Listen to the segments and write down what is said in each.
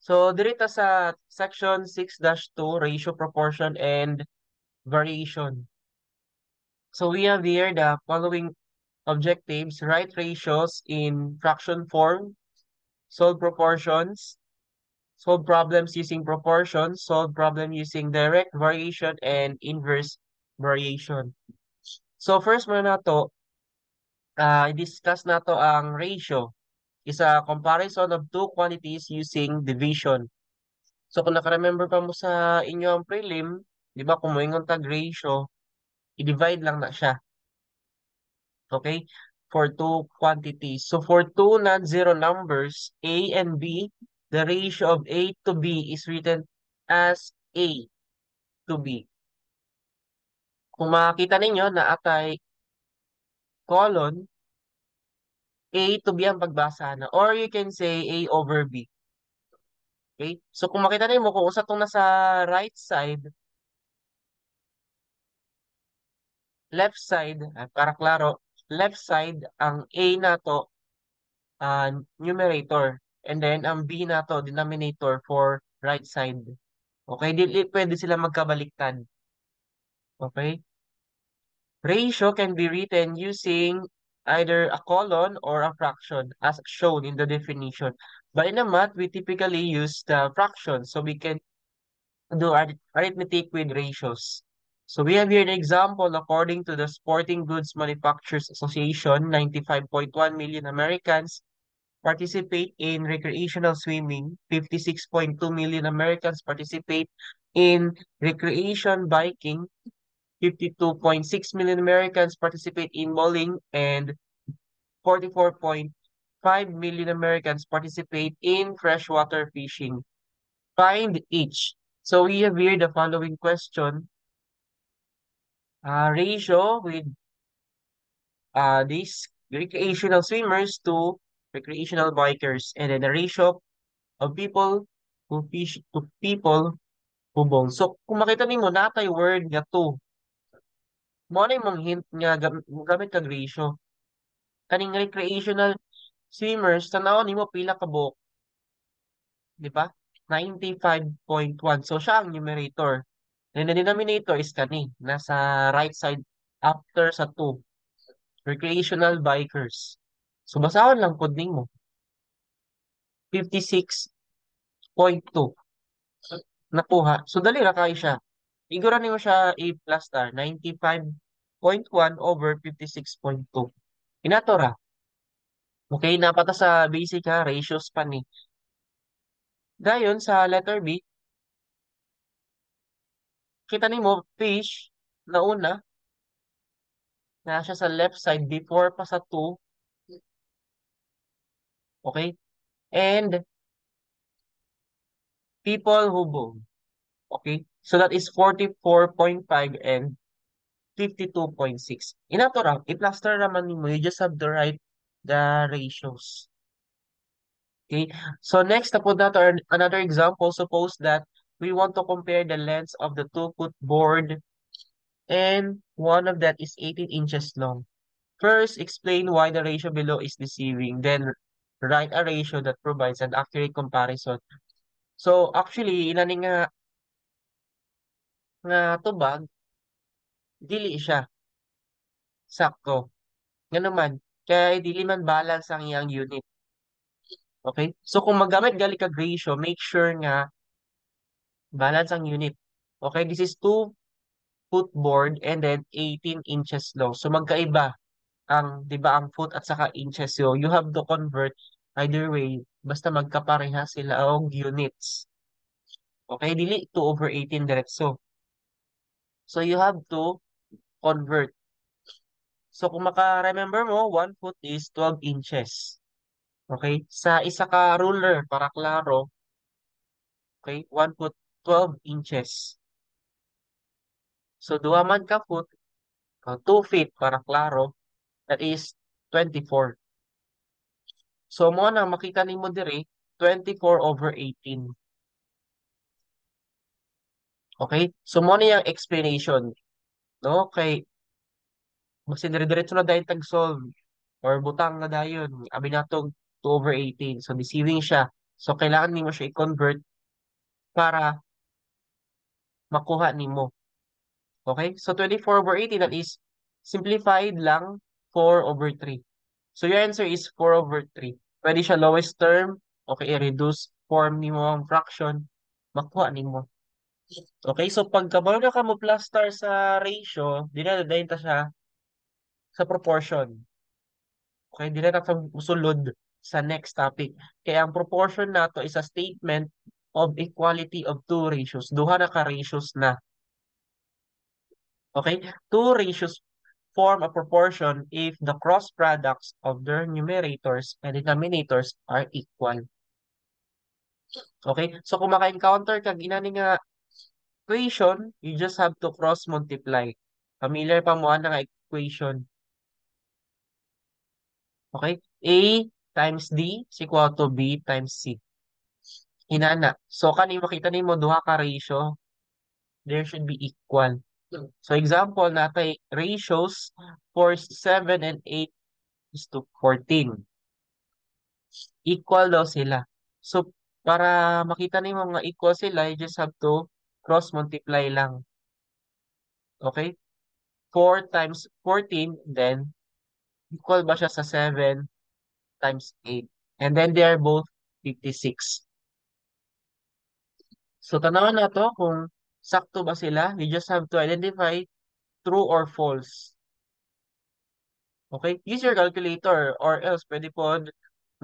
So, diri ta sa section 6-2, ratio, proportion, and variation. So, we have here the following objectives: write ratios in fraction form, solve proportions, solve problems using proportions, solve problem using direct variation and inverse variation. So, first muna nato, i-discuss nato ang ratio is a comparison of two quantities using division. So kung naka-remember pa mo sa inyong prelim, di ba, kung moingon tag ratio, i-divide lang na siya. Okay? For two quantities. So for two non-zero numbers, A and B, the ratio of A to B is written as A to B. Kung makikita ninyo na atay colon, A to B ang pagbasa na. Or you can say A over B. Okay? So kung makita nimo kung usa tong nasa right side, left side, para klaro, left side ang A nato numerator and then ang B nato denominator for right side. Okay, dili pwede sila magkabaliktad. Okay? Ratio can be written using either a colon or a fraction as shown in the definition. But in a math, we typically use the fraction so we can do arithmetic with ratios. So we have here an example. According to the Sporting Goods Manufacturers Association, 95.1 million Americans participate in recreational swimming, 56.2 million Americans participate in recreation biking, 52.6 million Americans participate in bowling, and 44.5 million Americans participate in freshwater fishing. Find each. So we have here the following question. Ratio with these recreational swimmers to recreational bikers, and then the ratio of people who fish to people who bowl. So kung makita nimo natay word nga to, mo na imong hint nga gamit kag ratio. Kaning recreational swimmers, tan-awon nimo pila ka buok, di ba? 95.1. So siya ang numerator. And the denominator is kani, nasa right side after sa 2. Recreational bikers. So basahon lang pud nimo. 56.2 nakuha. So dali ra kaayo siya. Igora nimo siya i-plaster 95.1 over 56.2. Inato ra. Okay, naa pa ta sa basic ha, ratios pa ni. Dayon sa letter B, kita nimo fish nauna na siya sa left side before pa sa 2. Okay? And people who bowl. Okay? So that is 44.5 and 52.6. Inato ra, i-plaster raman nimo, you just have to write the ratios. Okay? So next, na nato another example. Suppose that we want to compare the lengths of the 2-foot board and one of that is 18 inches long. First, explain why the ratio below is deceiving. Then, write a ratio that provides an accurate comparison. So, actually, inani nga tubag, dili siya sakto. Nga naman, kay dili man balance ang iyang unit. Okay? So, kung maggamit gali kag ratio, make sure nga balance ang unit. Okay? This is 2 foot board and then 18 inches long. So, magkaiba ang, di ba, ang foot at saka inches. So, you have to convert either way, basta magkapareha sila og units. Okay? Dili 2 over 18 diretso. So, you have to convert. So, kung maka-remember mo, 1 foot is 12 inches. Okay? Sa isa ka ruler, para klaro, okay, 1 foot, 12 inches. So, duha man ka foot, 2 feet para klaro, that is 24. So, mo na makita nimo diri, 24 over 18. Okay? So, mo na yung explanation. No? Kay, basta dire-diretso na dayon tag-solve or butang na dayon. Abi natog 2 over 18. So, deceiving siya. So, kailangan nimo siya i-convert para makuha nimo. Okay? So, 24 over 18, that is simplified lang 4 over 3. So, your answer is 4 over 3. Pwede siya lowest term, okay, i-reduce form nimo ang fraction, makuha nimo. Okay, so pag kabalo na ka mo plus star sa ratio, di na dayon ta siya sa proportion. Okay, di na ta musulod sa next topic. Kaya ang proportion nato is a statement of equality of two ratios. Duha na ka ratios na. Okay? Two ratios form a proportion if the cross products of their numerators and denominators are equal. Okay? So kung maka-encounter kag inani nga equation, you just have to cross multiply. Familiar pa mo ana nga equation. Okay? A times D is equal to B times C. Inana. So kani makita nimo duha ka ratio, there should be equal. So example, natay ratios for 7 and 8 is to 14. Equal daw sila. So para makita nimo nga equal sila, you just have to cross multiply lang. Okay? 4 times 14, then equal ba siya sa 7 times 8? And then they are both 56. So tanawan na to kung sakto ba sila. You just have to identify true or false. Okay? Use your calculator or else pwede po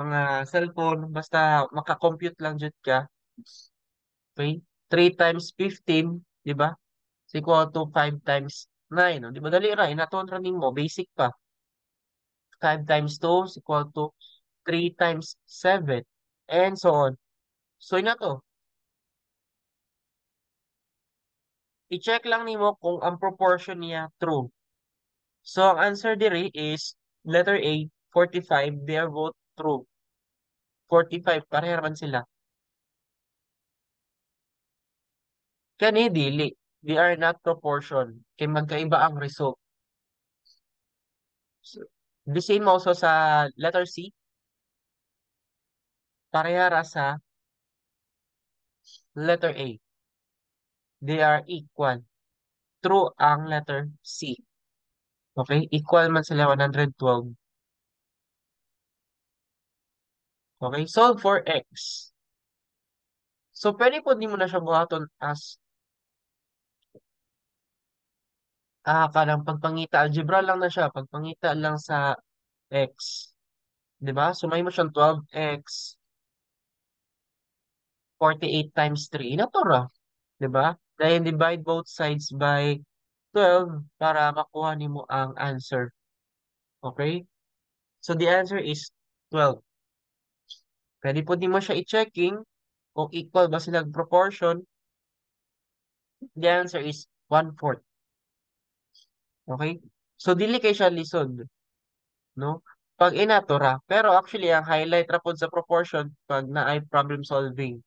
mga cellphone, basta maka-compute lang jud ka. Okay? 3 times 15, di ba? Is equal to 5 times 9. Di ba? Dali ra, inaton ra nimo, basic pa. 5 times 2 is equal to 3 times 7, and so on. So, ina to. I-check lang nimo kung ang proportion niya true. So, ang answer diri is letter A, 45. They are both true. 45, pareha man sila. Kani dili. They are not proportion. Kay magkaiba ang result. So, the same also sa letter C. Pareha ra sa letter A. They are equal. True ang letter C. Okay? Equal man sila 112. Okay? Solve for X. So, pwede po di mo na siya buhaton as kanang pagpangita. Algebra lang na siya. Pagpangita lang sa X. Diba? So, may mo siyang 12x 48 times 3. Ina to ra. Diba? Then, divide both sides by 12 para makuha nimo ang answer. Okay? So, the answer is 12. Pwede po di mo siya i-checking kung equal ba sila proportion. The answer is 1/4. Okay? So, dili kay siya lisod. No? Pag inato ra. Pero actually, ang highlight ra pod sa proportion pag naay problem solving.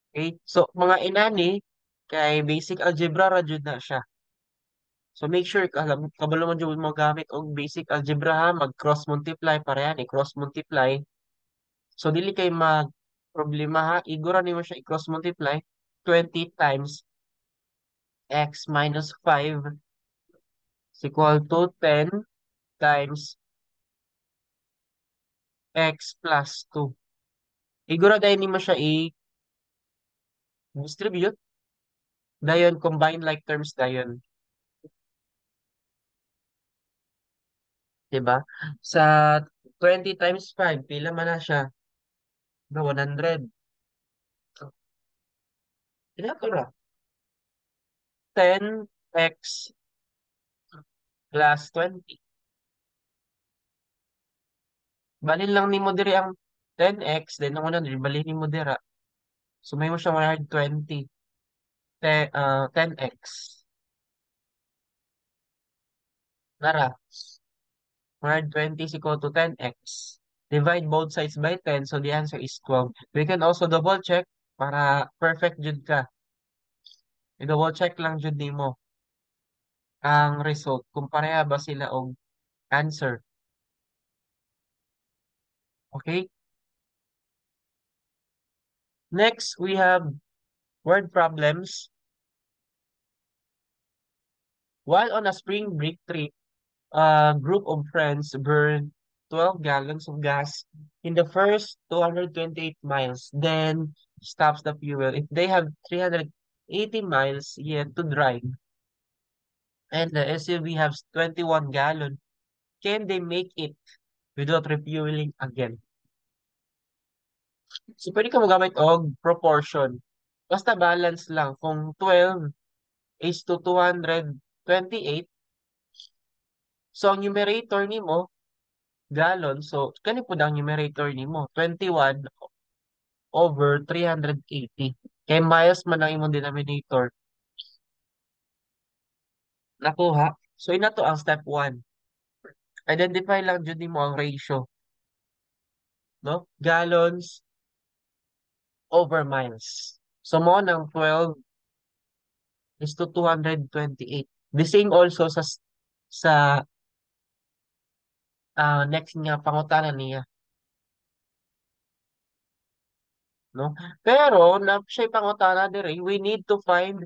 Okay? So, mga inani, kay basic algebra ra jud na siya. So, make sure, alam, kabalo man jud mo gamit og basic algebra ha, mag-cross multiply, parehan, i-cross multiply. So, dili kay mag problema ha, igura nimo siya i-cross multiply 20 times x minus 5 is equal to 10 times x plus 2. Igura dayon nimo siya i-distribute. Dayon, combine like terms dayon. Diba? Sa 20 times 5, pila man na siya? Diba, 100. Pila to ra? 10x plus 20. Balhin lang nimo diri ang 10x, then ang 100, balhin nimo dira. So, may mo siya 120. 10x. Nara. 120 is equal to 10x. Divide both sides by 10, so the answer is 12. We can also double check para perfect jud ka. I-double check lang jud nimo ang result kung pareha ba sila og answer. Okay? Next, we have word problems. While on a spring break trip, a group of friends burned 12 gallons of gas in the first 228 miles, then stops the fuel. If they have 380 miles yet to drive, and the SUV has 21 gallon, can they make it without refueling again? So, pwede ka mogamit og proportion. Basta balance lang. Kung 12 is to 228, so ang numerator nimo gallon, so kani pud ang numerator nimo, 21 over 380. Kay miles man ang imong denominator. Nakuha? So ina to ang step 1. Identify lang jud nimo ang ratio. No? Gallons over miles. So mo nang 12 is to 228. The same also sa next nga pangutana niya. No? Pero na siya pangutana diri, we need to find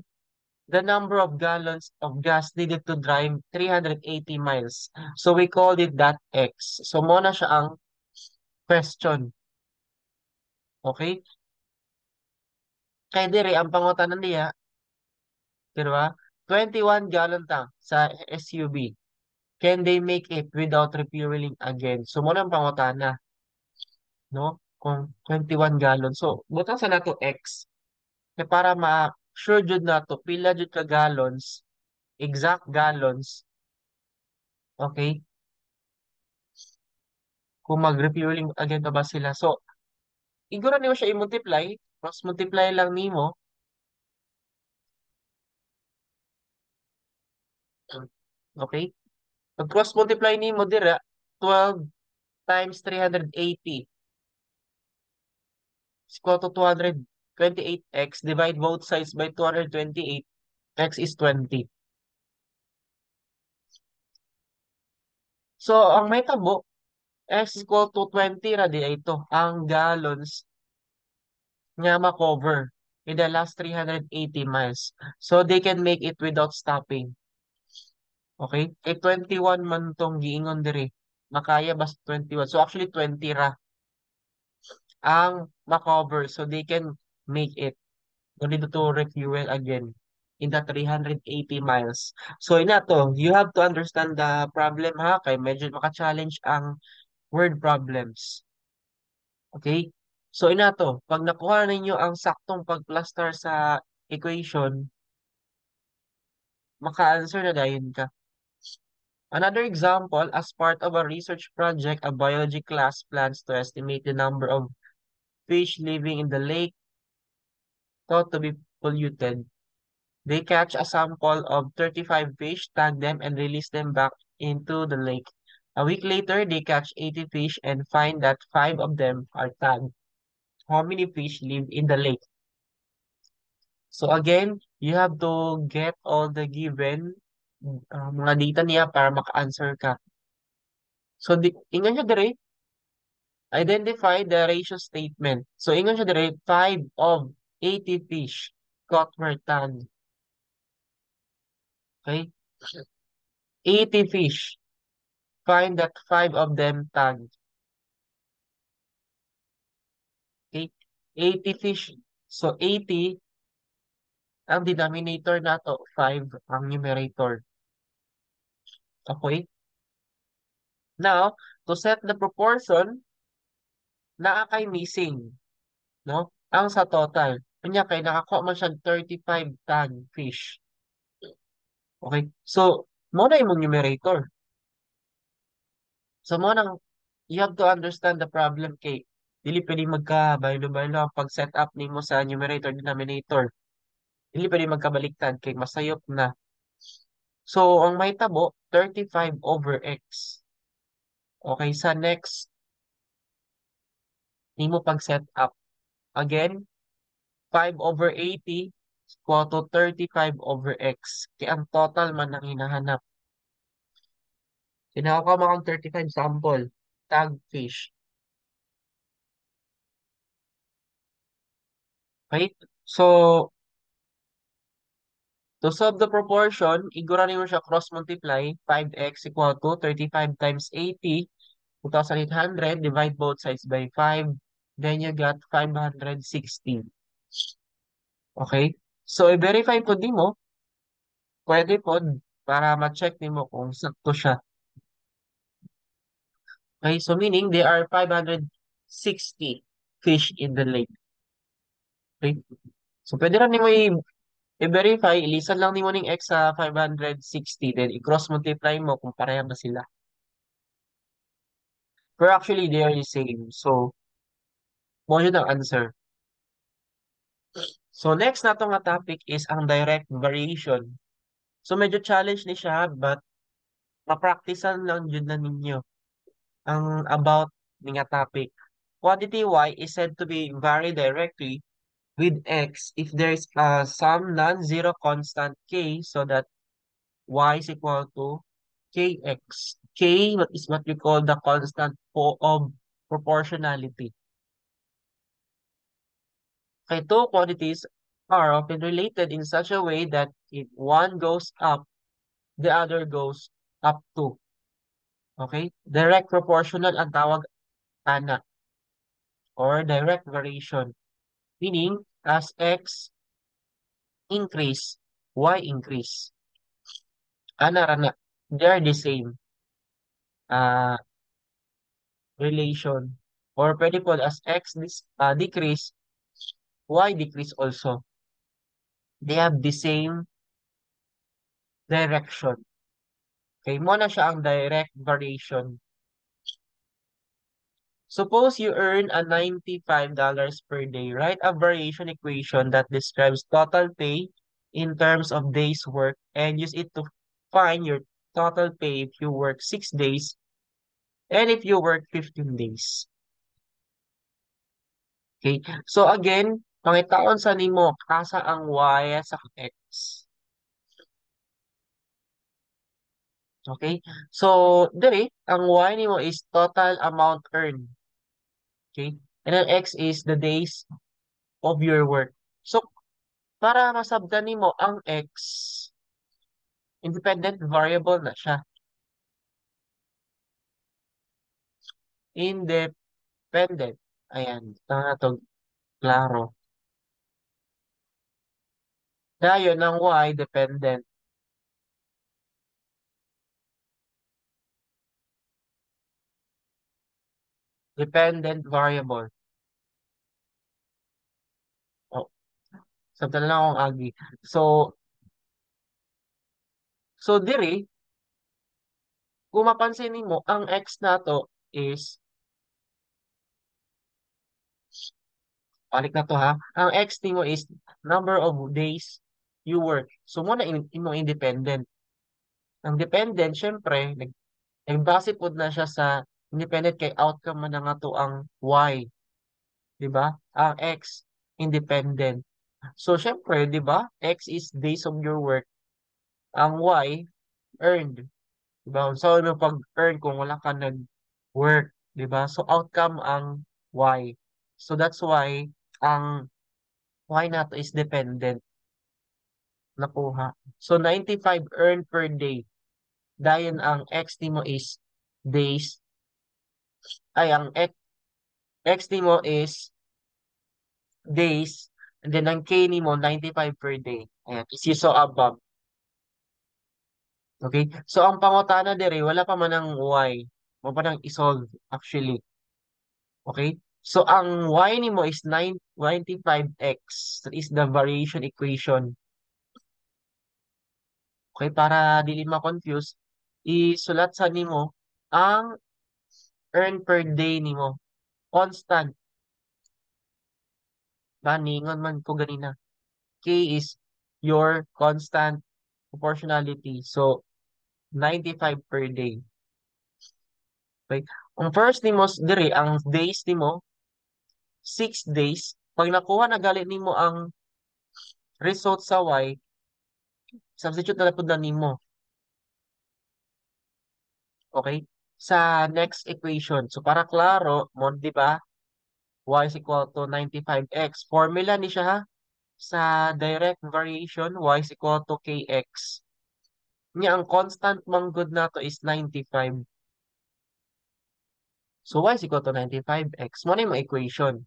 the number of gallons of gas needed to drive 380 miles. So we called it that X. So mo na siya ang question. Okay? Kay diri ang pangutana niya, di ba? 21 gallon tank sa SUV. Can they make it without refueling again? So mo na ang pangutana, no? Kung 21 gallon. So butang sa nato X. Kay para ma-sure jud nato pila jud ka gallons, exact gallons. Okay? Kung mag-refueling again pa ba sila. So iguro nimo siya i-multiply, cross multiply lang nimo. Okay? Pag cross multiply nimo dira, 12 times 380 is equal to 228x. Divide both sides by 228. X is 20. So, ang may tabo, x is equal to 20 ra di ay ito. Ang gallons nga ma-cover in the last 380 miles. So, they can make it without stopping. Okay? Kay 21 man tong giingon diri. Makaya basta 21. So, actually 20 ra ang ma-cover. So, they can make it. No need to refuel again in the 380 miles. So, ina to, you have to understand the problem ha, kay medyo maka-challenge ang word problems. Okay? So, ina to, pag nakuha ninyo ang saktong pag-cluster sa equation, maka-answer na dayon ka. Another example, as part of a research project, a biology class plans to estimate the number of fish living in the lake thought to be polluted. They catch a sample of 35 fish, tag them, and release them back into the lake. A week later, they catch 80 fish and find that 5 of them are tagged. How many fish live in the lake? So again, you have to get all the given mga data niya para maka-answer ka. So, ingon siya dire, identify the ratio statement. So, ingon siya dire, 5 of 80 fish caught were tagged. Okay? 80 fish. Find that 5 of them tagged. Okay? 80 fish. So, 80 ang denominator nato, 5 ang numerator. Okay? Now, to set the proportion, naa kay missing, no? Ang sa total. Unya kay nakakuha man siya 35 tag fish. Okay? So, mo na imong numerator. So, mo nang you have to understand the problem kay dili pwede magka baylo-baylo ang pag-set up nimo sa numerator denominator. Dili pwede magkabaliktad kay masayop na. So, ang may tabo, 35 over x. Okay, sa next nimo pag-set up. Again, 5 over 80 equal to 35 over x. Kaya ang total man ang hinahanap. Kinakakuha mo ang 35 sample, tag fish. Okay? So, to solve the proportion, igura nimo siya cross multiply, 5x equal to 35 times 80, 2,800, divide both sides by 5, then you got 560. Okay? So, i-verify po nimo, pwede po para ma-check nimo kung sakto siya. Okay, so meaning there are 560 fish in the lake. Okay? So, pwede ra nimo i-verify, ilisan lang nimo ning x sa 560, then i-cross multiply mo kung pareha ba sila. Pero actually, they are the same. So, mao jud ang answer. So, next nato nga topic is ang direct variation. So, medyo challenge ni siya, but ma-practicean lang jud na ninyo ang about ni nga topic. Quantity y is said to be vary directly with x if there is some non-zero constant k so that y is equal to kx. K is what we call the constant of proportionality. Okay, two quantities are often related in such a way that if one goes up, the other goes up too. Okay? Direct proportional ang tawag ana or direct variation. Meaning, as x increase, y increase. Ana ra na. They are the same relation. Or pwede po as x decrease, y decrease also. They have the same direction. Okay, mao na siya ang direct variation. Suppose you earn a $95 per day. Write a variation equation that describes total pay in terms of days work and use it to find your total pay if you work 6 days and if you work 15 days. Okay? So again, pangitaon sa nimo asa ang y sa x. Okay? So, diri, ang y nimo is total amount earned. Okay? And then x is the days of your work. So, para masabtan nimo ang x, independent variable na siya. Independent. Ayan, tama to, klaro. Dayon ang y, dependent. Dependent variable. Oh, sabtan lang akong agi. So diri, kung mapansin nimo, ang x nato is, balik na to ha, ang x nimo is number of days you work. So, mao na imong independent. Ang dependent, syempre, nagbase pod na siya sa independent kay outcome man na nga to ang y. Diba? Ang x, independent. So, syempre, diba? X is days of your work. Ang y, earned. Diba? So, ano pag-earn kung wala ka nag-work? Diba? So, outcome ang y. So, that's why, ang y nato is dependent. Nakuha. So, 95 earned per day. Dayon ang x nimo is days. Ay, ang x nimo is days. And then, ang k nimo, 95 per day. Ayan. As you saw above. Okay? So, ang pangutana diri, wala pa man ang y. Wala pa nang isolve, actually. Okay? So, ang y nimo is 95x. That is the variation equation. Okay? Para dili ma-confuse, isulat sa nimo ang earn per day nimo. Constant. Ba, ningon man ko ganina. K is your constant proportionality. So, 95 per day. Okay? Ang first nimo diri, ang days nimo, 6 days. Pag nakuha na gali nimo ang result sa y, substitute na pud na nimo. Okay? Sa next equation. So, para klaro, mo, di ba? Y is equal to 95x. Formula ni siya ha? Sa direct variation, y is equal to kx. Nya ang constant manggod nato is 95. So y is equal to 95x. Mao na imong equation.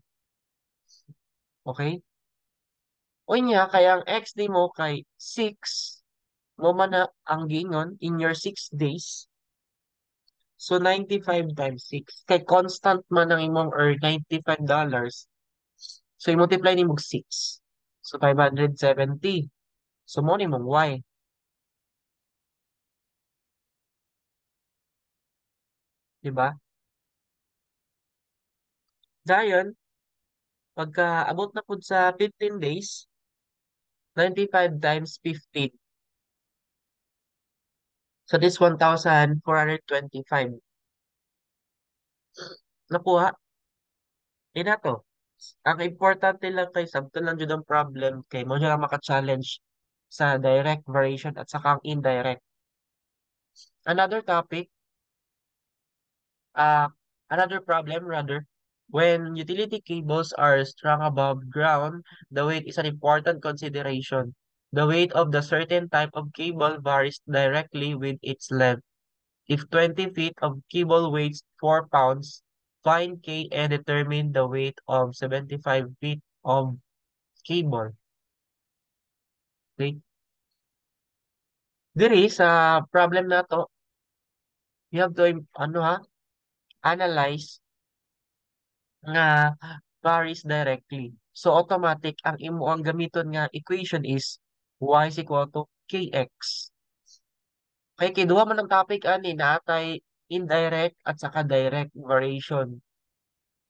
Okay? Unya, kaya ang x nimo kay 6, mao man na ang giingon in your 6 days. So 95 times 6. Kay constant man ang imong or $95. So i-multiply nimo 6. So 570. So mao ni imong y. Diba? Dayon, pagka abot na pud sa 15 days, 95 times 15. So this 1,425. Nakuha? Ina to. Ang importante lang kay sabton lang jud ang problem kay mo siya maka-challenge sa direct variation at saka ang indirect. Another topic, another problem rather, when utility cables are strung above ground, the weight is an important consideration. The weight of the certain type of cable varies directly with its length. If 20 feet of cable weighs 4 pounds, find K and determine the weight of 75 feet of cable. Okay. Diri sa problem nato, you have to ano ha, analyze nga varies directly. So automatic ang imo ang gamiton nga equation is y is equal to kx. Okay, kay duha man ang topic ani, naatay indirect at saka direct variation.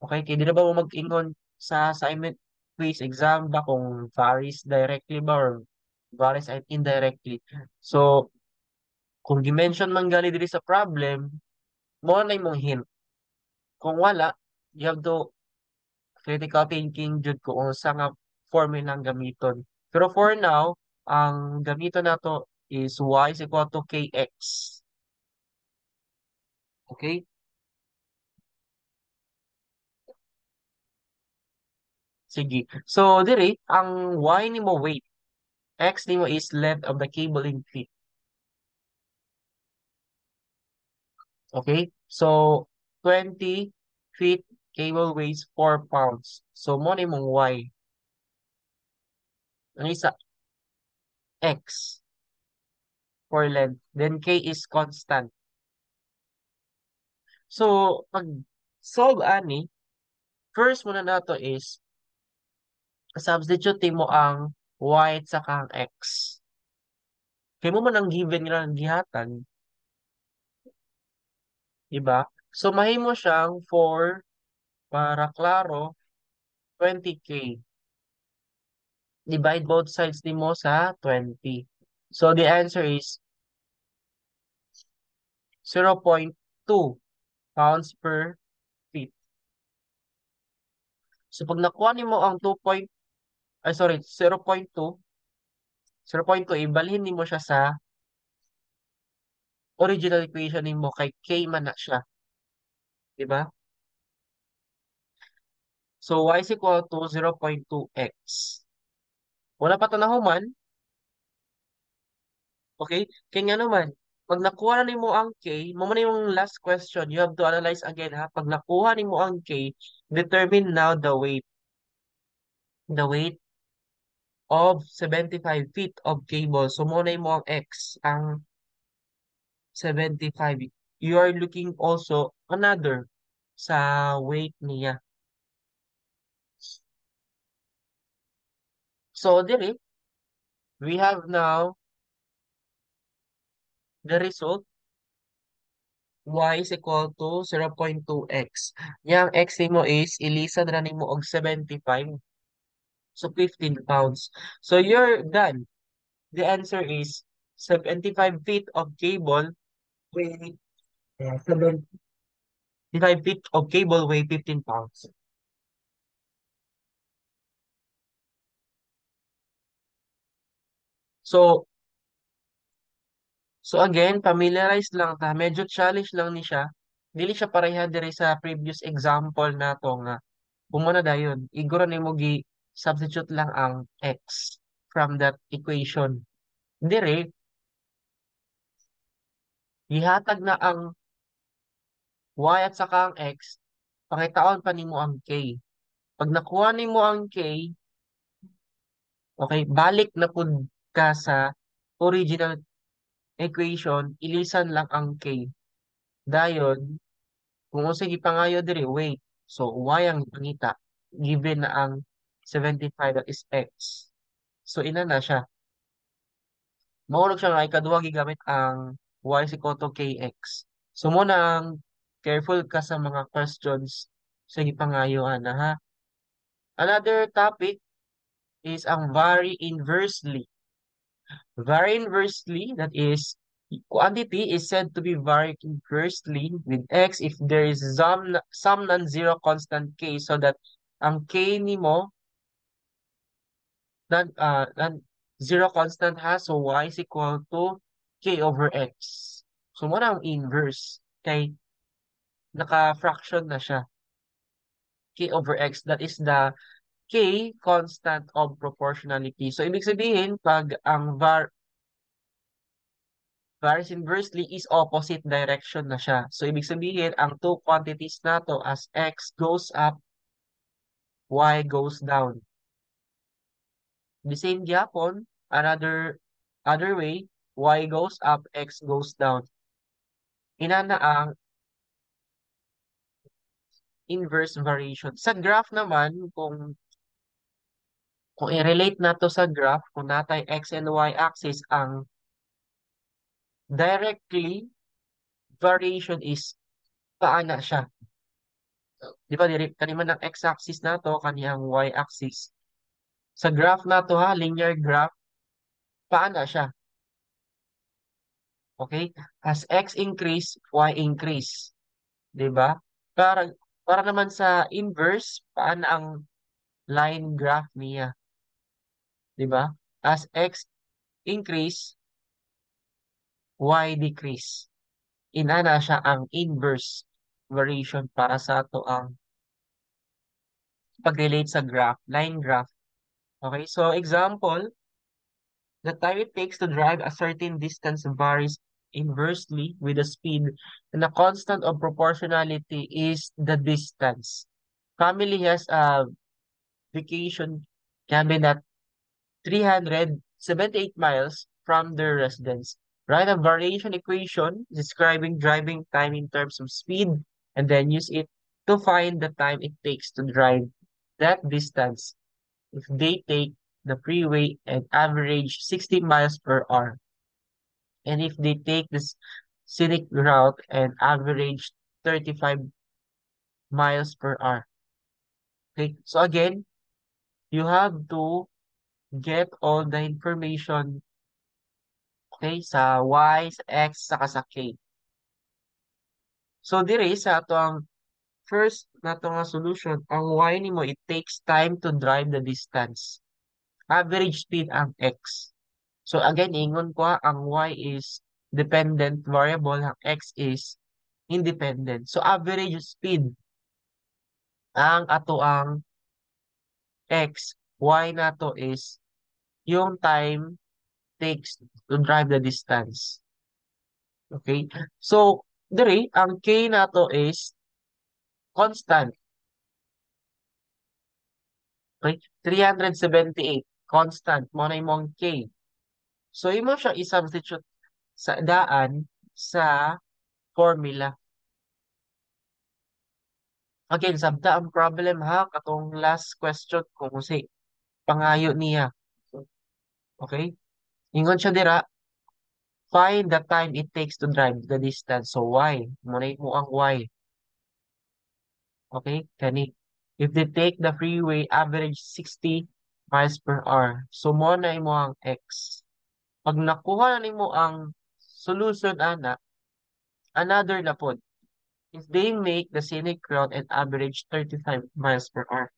Okay, kay di na ba mo mag-ingon sa assignment, quiz, exam ba kung varies directly ba or varies indirectly. So kung gi-mention man gali diri sa problem, mo na imong hint. Kung wala, you have to critical thinking jud kung unsa nga formula ang gamiton. Pero for now, ang gamiton nato is y is equal to kx. Okay? Sige. So diri ang y nimo weight, x nimo is length of the cable in feet. Okay? So 20 feet cable weighs 4 pounds. So mo na imong y. Ang isa x for length. Then k is constant. So pag solve ani, first muna nato is substitute mo ang y at saka ang x. Kay mo man ang given nga gihatag. Diba? So mahimo siyang 4 para klaro 20k. Divide both sides nimo sa 20. So the answer is 0.2 pounds per feet. So pag nakuha nimo ang 2 point, ay sorry, 0.2, 0.2, ibalhin nimo siya sa original equation nimo kay k man na siya. Diba? So y is equal to 0.2x. Wala pa ito nahuman. Okay? Kaya nga naman, pag nakuha na nimo ang k, mo man yung last question, you have to analyze again ha. Pag nakuha nimo ang k, determine now the weight. The weight of 75 feet of cable. So mo na mo ang x, ang 75. You are looking also another sa weight niya. So diri, we have now the result, y is equal to 0.2x. Yang x nimo is ilisa na nimo og 75. So 15 pounds. So you're done. The answer is 75 feet of cable weigh 75 feet of cable weigh 15 pounds. So again, familiarize lang ta. Medyo challenge lang ni siya. Dili siya pareha diri sa previous example nato nga Human na dayon, igo ra nimo gi-substitute lang ang x from that equation. Dire, gihatag na ang y at saka ang x, pangitaon pa nimo ang k. Pag nakuha nimo ang k, okay, balik na pud ka sa original equation, ilisan lang ang k. Dayon, kung unsay gipangayo diri, weight. So, y ang ipangita. Given na ang 75, that is x. So, ina na siya. Mahulog siya nga ikaduha gigamit ang y is equal to kx. So, mao na ang careful ka sa mga questions sa gipangayo ana ha. Another topic is ang vary inversely. Vary inversely, that is, quantity is said to be vary inversely with x if there is some non-zero constant k, so that ang k nimo non-zero constant ha, so y is equal to k over x. So mao na ang inverse kay naka-fraction na siya. K over x, that is the k constant of proportionality. So ibig sabihin, pag ang varies inversely is opposite direction na siya. So ibig sabihin, ang two quantities nato, as x goes up, y goes down. The same gyapon, another other way, y goes up, x goes down. Inana ang inverse variation. Sa graph naman, kung i-relate nato sa graph, kung natay x and y axis, ang directly variation is paana siya. Di ba diri kani man ang x-axis nato, kani ang y-axis. Sa graph nato ha, linear graph, paana siya? Okay? As x increase, y increase. Di ba? Para naman sa inverse, paano ang line graph niya? Di ba? As x increase, y decrease. Inana siya ang inverse variation para sa ato ang pag-relate sa graph, line graph. Okay, so example, the time it takes to drive a certain distance varies inversely with the speed, and the constant of proportionality is the distance. Family has a vacation cabin at 378 miles from their residence. Write a variation equation describing driving time in terms of speed and then use it to find the time it takes to drive that distance if they take the freeway and average 60 miles per hour, and if they take this scenic route and average 35 miles per hour. Okay, so again, you have to get all the information, okay, sa Y, sa X, saka sa K. So, dire sa ato ang first nato nga solution, ang Y nimo, it takes time to drive the distance. Average speed ang X. So again, ingon ko, ang Y is dependent variable, ang X is independent. So average speed ang ato ang X, Y nato is yung time takes to drive the distance. Okay? So, diri, ang K nato is constant. Okay? 378, constant. Mao na imong K. So, imo siya i-substitute sa daan sa formula. Again, sabta ang problem ha, katong last question kung si pangayo niya. Okay? Ingon siya dira, find the time it takes to drive the distance. So, Y. Mao na imo ang Y. Okay? Kani. If they take the freeway, average 60 miles per hour. So, mao na imo ang X. Pag nakuha na nimo ang solution ana, another na pod. If they make the scenic route and average 35 miles per hour.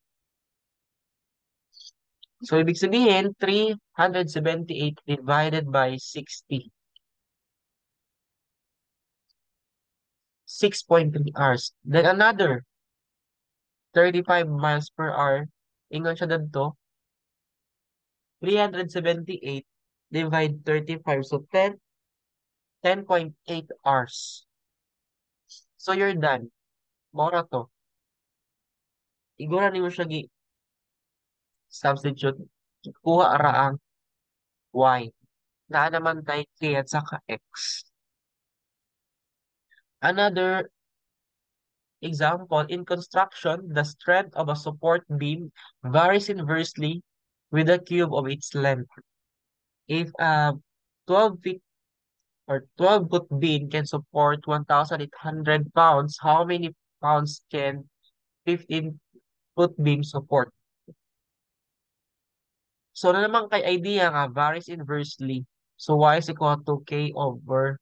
So, ibig sabihin, 378 divided by 60. 6.3 hours. Then another, 35 miles per hour. Ingon siya didto, 378 divide 35. So 10, 10.8 hours. So you're done. Mao ra to. Igo ra nimo siya gi substitute. Kuha ra ang Y. Naa naman tay K at saka X. Another example, in construction, the strength of a support beam varies inversely with the cube of its length. If a 12 feet or 12-foot beam can support 1,800 pounds, how many pounds can 15-foot beam support? So, naa naman kay idea nga varies inversely. So, Y is equal to K over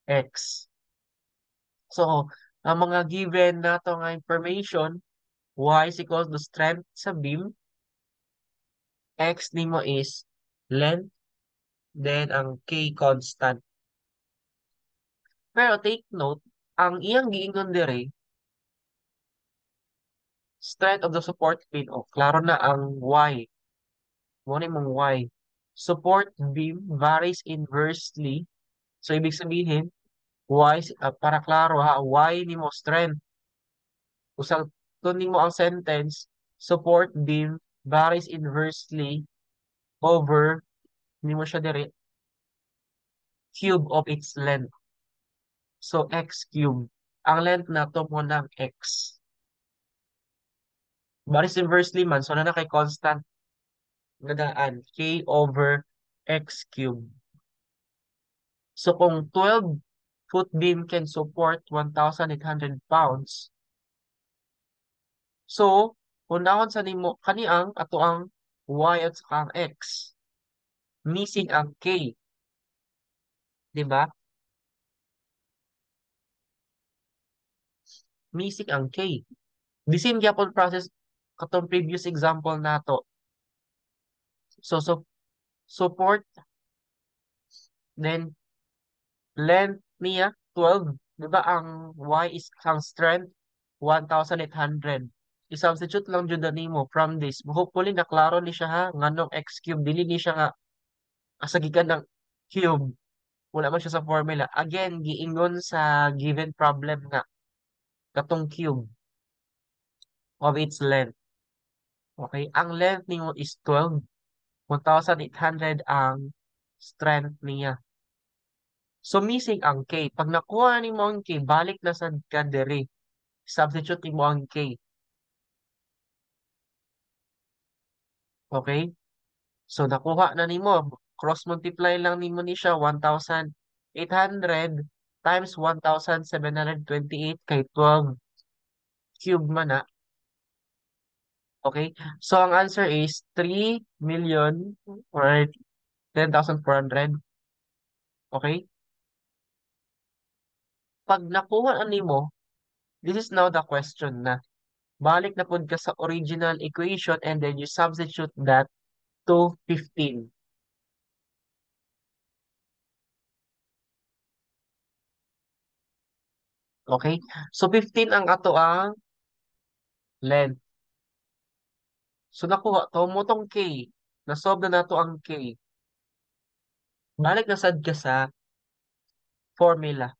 X. So, ang mga given nato nga information, Y is equal to strength sa beam, X nimo is length, then ang K constant. Pero take note, ang iyang giingon dire, strength of the support beam, oh, klaro na ang Y. Mao ni imong Y. Support beam varies inversely. So, ibig sabihin, Y, para klaro ha, Y nimo strength. Usag nimo ang sentence, support beam varies inversely over, nimo siya dire, cube of its length. So, x cube. Ang length nato mao nang x. Varies inversely man, so naa na kay constant nga daan, k over x cube. So, kung 12-foot beam can support 1,800 pounds, so, unahon sa nimo, kani ang ato ang y at saka ang x. Missing ang k. Diba? Missing ang k. The same gyapon process katong previous example nato. So support, then length niya 12, di ba ang y is ang strength 1,800. I-substitute lang jud na nimo from this. Hopefully naklaro ni siya ha, nganong x cube, dili ni siya nga asa gikan ng cube. Wala man siya sa formula. Again, giingon sa given problem nga katong cube of its length. Okay, ang length nimo is 12. 1,800 ang strength niya. So, missing ang K. Pag nakuha nimo ang K, balik na sad ka diri. Substitute nimo ang K. Okay? So, nakuha na nimo. Cross-multiply lang nimo ni siya. 1,800 times 1,728 kay 12 cube man na. Okay? So, ang answer is 3 million or 10,400. Okay? Pag nakuha na nimo, this is now the question na. Balik na pud ka sa original equation and then you substitute that to 15. Okay? So, 15 ang ato ang length. So, nakuha to mao tong K. Na-solve na nato ang K. Balik na sad ka sa formula.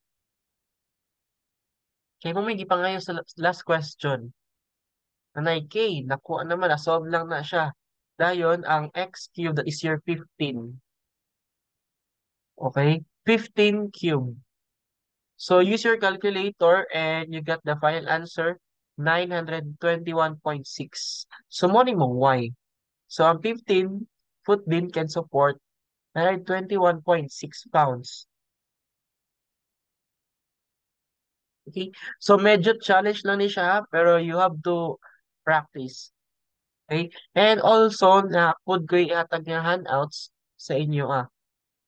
Kaya mo may gipangayo sa last question. Nanay K, nakuha naman, na-solve lang na siya. Dayon, ang x cube, that is your 15. Okay? 15 cube. So, use your calculator and you got the final answer, 921.6. So, mao ni mong Y. So, ang 15-foot beam can support 921.6 pounds. Okay? So, medyo challenge lang ni siya, pero you have to practice. Okay? And also, na pud ko ihatag nga handouts sa inyo.